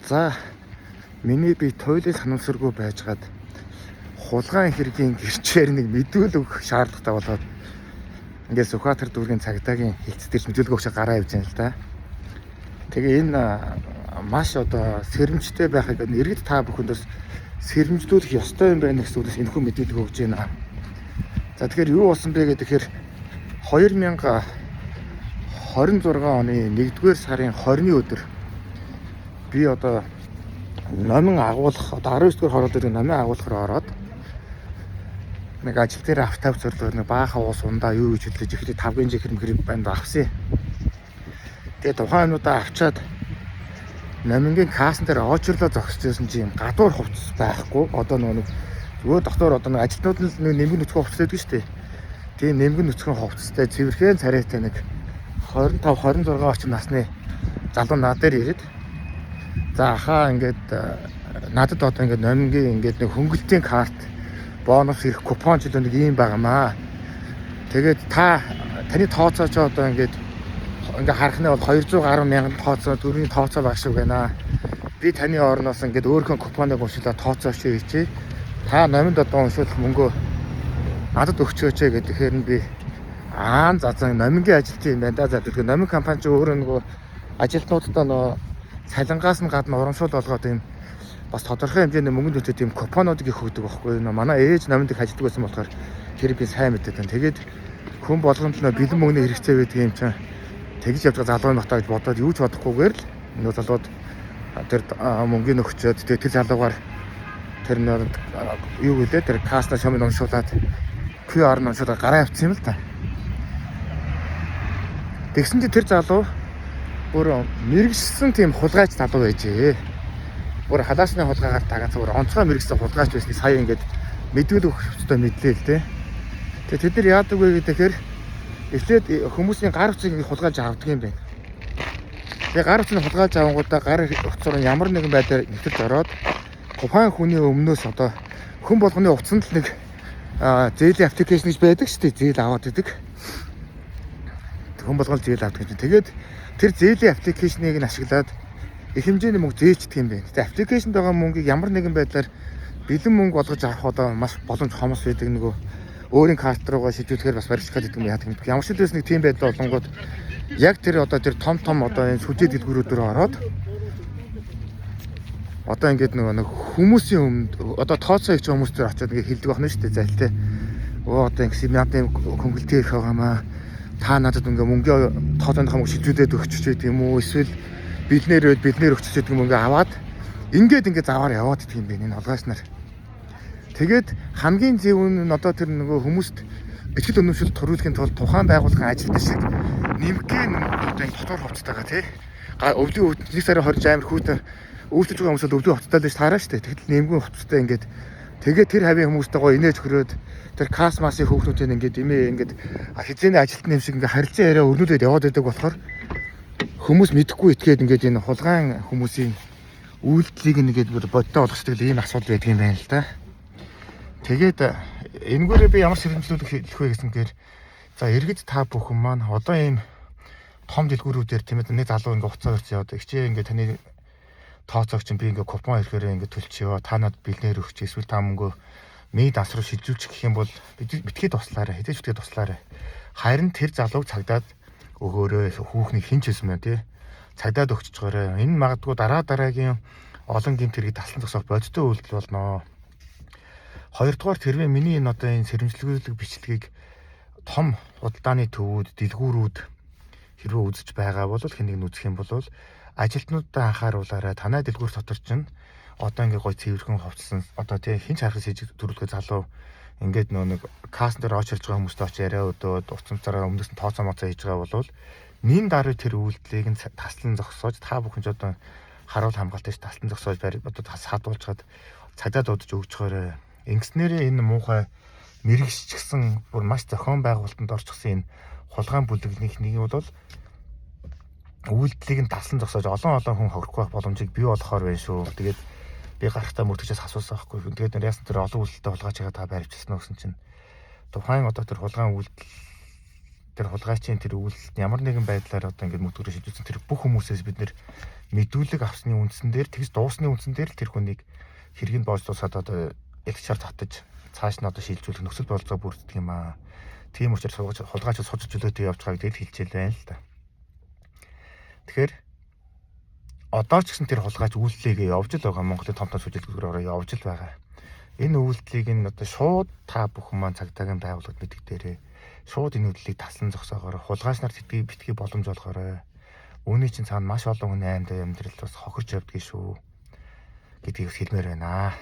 За, миний би туйлын санамсаргүй байжгаад хулгайн хэргийн гэрчээр нэг мэдүүлэг өгөх шаардлагатай болоод ингээд Сүхбаатар дүүргийн цагдаагийн хэлц дээр мэдүүлэг өгч гараа явж байна л да. Тэгээ энэ маш одоо сэрэмжтэй байхыг иргэд та бүхэндээс сэрэмжлүүлэх ёстой юм байна гэсэн үгнээс энэхүү мэдүүлэг өгч байна. За, тэгэхээр юу болсон бэ гэхээр 2026 оны 1-р сарын 20-ны өдөр би одоо номин агуулах, одоо 19-р хороолол дээр номин агуулахаар ороод нэг ажил дээр автав зорилгоор нэг баахан уус ундаа юу гэж хэлээ жихлээ тавгийн жихэр мхэр банд авсан. Тэгээ тухайн юмнуудаа авчаад номингийн кассан дээр очрлоо зогсож байсан чинь гадуур хувцас байхгүй. Одоо нөгөө нэг зүгээр дотор одоо нэг ажилтнууд нь нэг нэмгэн нүцгэн хувцас байдаг шүү дээ. Тийм нэмгэн нүцгэн хувцастай цэвэрхэн царайтай нэг 25 26 орчим насны залуу над дээр ирээд, за ахаа, ингээд надад одоо ингээд номингийн ингээд нэг хөнгөлтийн карт бонус ирэх купон ч нэг юм байгаамаа. Тэгээд та таны тооцоо ч одоо ингээд ингээ харах нь бол 200 гаруй мянган тооцоо, төгрөгийн тооцоо баг шиг байна. Би таны орноос ингээд өөрийнхөө купоныг уншуулаад тооцоо хийчихье. Та номинд одоо уншуулах мөнгөө надад өгчөөч гэхээр нь би аан за номингийн ажилтан юм байна да. За, тэгэхээр номин компани чи өөрөө нөгөө ажилтнуудаа нөгөө цалингаас нь гадна урамшуул болгоод юм бас тодорхой хэмжээний мөнгөнд төлөө тийм купонуудыг их өгдөг байхгүй юу. Манай ээж номинд их ажилладаг байсан болохоор тэр би сайн мэддэг байна. Тэгээд хүн болгонд л нөө бэлэн мөнгөний хэрэгцээ байдаг юм чинь тэгж явж байгаа залуу юм бата гэж бодоод юу ч бодохгүйгээр л нөгөө залууд тэр мөнгөний өгчөөд, тэгээд тэр залуугаар тэр нөө юу гэлээ тэр касна шомыг уншуулад QR нь уншуулаад гараа явчихсан юм л та. Тэгсэн чинь тэр залуу бүр мэргэшсэн тийм хулгайч залуу байжээ. Бүр халаасны хулгайгаар тагаа бүр онцгой мэргэшсэн хулгайч байсныг сая ингээд мэдүүлэг өгөх ёстой мэдлээ л дээ. Тэгээ тэд нар яадаг вэ гэхээр эхлээд хүмүүсийн гар утсыг ингээд хулгайлж авдаг юм байна. Тэгээ гар утсыг хулгайлж авангуудаа гар утсаар ямар нэгэн байдлаар нэвтэрч ороод тухайн хүний өмнөөс одоо хүн болгоны утсанд л нэг зээлийн application гэж байдаг шүү дээ. Зээл аваад идэг. Хүн болгон зээл авдаг гэж. Тэгээд тэр зээлийн application ыг нь ашиглаад их хэмжээний мөнгө зээлчдэг юм байна. Тэгээ application д байгаа мөнгийг ямар нэгэн байдлаар бэлэн мөнгө болгож авах одоо маш боломж хомос байдаг, нөгөө өөрийн карт руугаа шилжүүлэхээр бас баригдах гэдэг юм яадаг юм. Ямар ч л нэг тийм байдал болонгууд яг тэр одоо тэр том том одоо энэ сүлжээ дэлгүүрүүд рүү ороод одоо ингээд нөгөө нэг хүмүүсийн өмнө одоо тооцоо хийж байгаа хүмүүс төр очиод ингээд хэлдэг байна шүү дээ, зайлтай. Өө, одоо ингэсэн надад юм хөнгөлтөө ирэх байгаамаа. Та надад ингээ мөнгө тооцооныхаа мөнгө шилжүүлээд өгч гэдэг юм уу? Эсвэл бэлнээр байд бэлнээр өгч гэдэг юм, ингээ аваад ингээд ингээ заваар яваад идэх юм байна энэ хулгайч нар. Тэгээд хамгийн зөв нь одоо тэр нөгөө хүмүүст итгэл үнэмшил төрүүлэхийн тулд тухайн байгууллагын ажилтан шиг нэмгэн одоо энэ дотор хувцастайгаа тий. Өвлийн 1 сарын 20 амар хүүтэн үйлчилж байгаа хүмүүс бол өвлийн хувцастай л таараа штэ. Тэгтэл нэмгэн хувцастай ингээд тэгээд тэр хавийн хүмүүстэй гоё инээж хөрөөд тэр кас масын хүүхнүүдийг ингээд имээ ингээд хизээний ажилтны юм шиг ингээд харилцан яриа өрнүүлээд яваад байдаг болохоор хүмүүс мэдэхгүй итгээд ингээд энэ хулгайн хүмүүсийн үйлдэлийг ингээд бүр бодтой болгочдөг ийм асуудал байдаг юм байна л да. Тэгээд энэгээрээ би ямар сэрэмжлүүлэх хэлэх вэ гэсэн дээр, за, иргэд та бүхэн маань одоо ийм том дэлгүүрүүдээр, тийм ээ, нэг залуу ингээ уцаа өрц яваад ихчээ ингээ таны тооцоог чинь би ингээ купон ирэхээр ингээ төлчихөө, та надад бэлнээр өгч эсвэл та мөнгөө миний дас руу шилжүүлчих гэх юм бол битгий туслаарай, хэзээ ч битгий туслаарай. Харин тэр залууг цагдаад өгөөрэй, хүүхнийг хэн ч хэлсэн байна тий, цагдаад өгчөж энэ магадгүй дараа дараагийн олон гэмт хэргийг таслан зогсоох бодиттой үйлдэл болно. Хоёрдугаар, тэрвээ миний энэ одоо энэ сэрэмжлүүлэг бичлэгийг том худалдааны төвүүд, дэлгүүрүүд хэрвээ үзэж байгаа бол, хэн нэг нь үзэх юм бол ажилтнуудаа анхааруулаарай. Танай дэлгүүр дотор чинь одоо ингээ гой цэвэрхэн хувцсан одоо тий хэн ч харахад сэжиг төрүүлгээ залуу ингээд нөө нэг кассан дээр очирч байгаа хүмүүстэй очиж яриа өдөөд уцамцаараа өмнөөс нь тооцоо моцоо хийж байгаа бол нин дараа тэр үйлдэлийг нь таслан зогсоож, та бүхэн ч одоо харуул хамгаалтай ш таслан зогсоож барь одоо садуулчаад цагдаа дуудаж өгч хоорой. Ингэснээрээ энэ муухай мэрэгшчихсэн бүр маш зохион байгуулалтанд орчихсон энэ хулгайн бүлэгнийх нэг нь бол үйлдэлийг нь таслан зогсоож олон олон хүн хохирохгүй байх боломжийг бий болохоор байна шүү. Тэгээд би гарахтаа мөрдөгчөөс асуусан байхгүй. Тэгээд нэр яасан тэр олон үйлдэлтэй хулгайч байгаа та баривчилсан уу гэсэн чинь тухайн одоо тэр хулгайн үйлдэл, тэр хулгайчийн тэр үйлдэлт ямар нэгэн байдлаар одоо ингээд мөтгөрөө шилжүүлсэн тэр бүх хүмүүсээс бид нэр Мэдүүлэг авсны үндсэн дээр, тэгж дуусны үндсэн дээр л тэр хүнийг хэргийг боожлуусаад одоо ягчаар татаж цааш нь одоо шилжүүлэх нөхцөл бололцоо бүрддэг юм аа. Тийм учраас хулгайч судалж чөлөөтэй явж байгааг тэгэл хэлчихэл байна л да. Тэгэхээр одоо ч гэсэн тэр хулгайч үйлдэлээгээ явж л байгаа. Монголын том том сүжилтгүүр ороо явж л байгаа. Энэ үйлдэлийг нь одоо шууд та бүхэн маань цагдаагийн байгууллагад мэддэгдээрээ шууд энэ үйлдэлийг таслан зогсоогоор, хулгайч нар тэтгэе битгий боломж олгоорой. Үүний чинь цаана маш олон хүний амьд амьдрал бас хохирч явдгийг шүү гэдгийг хэлмээр байна.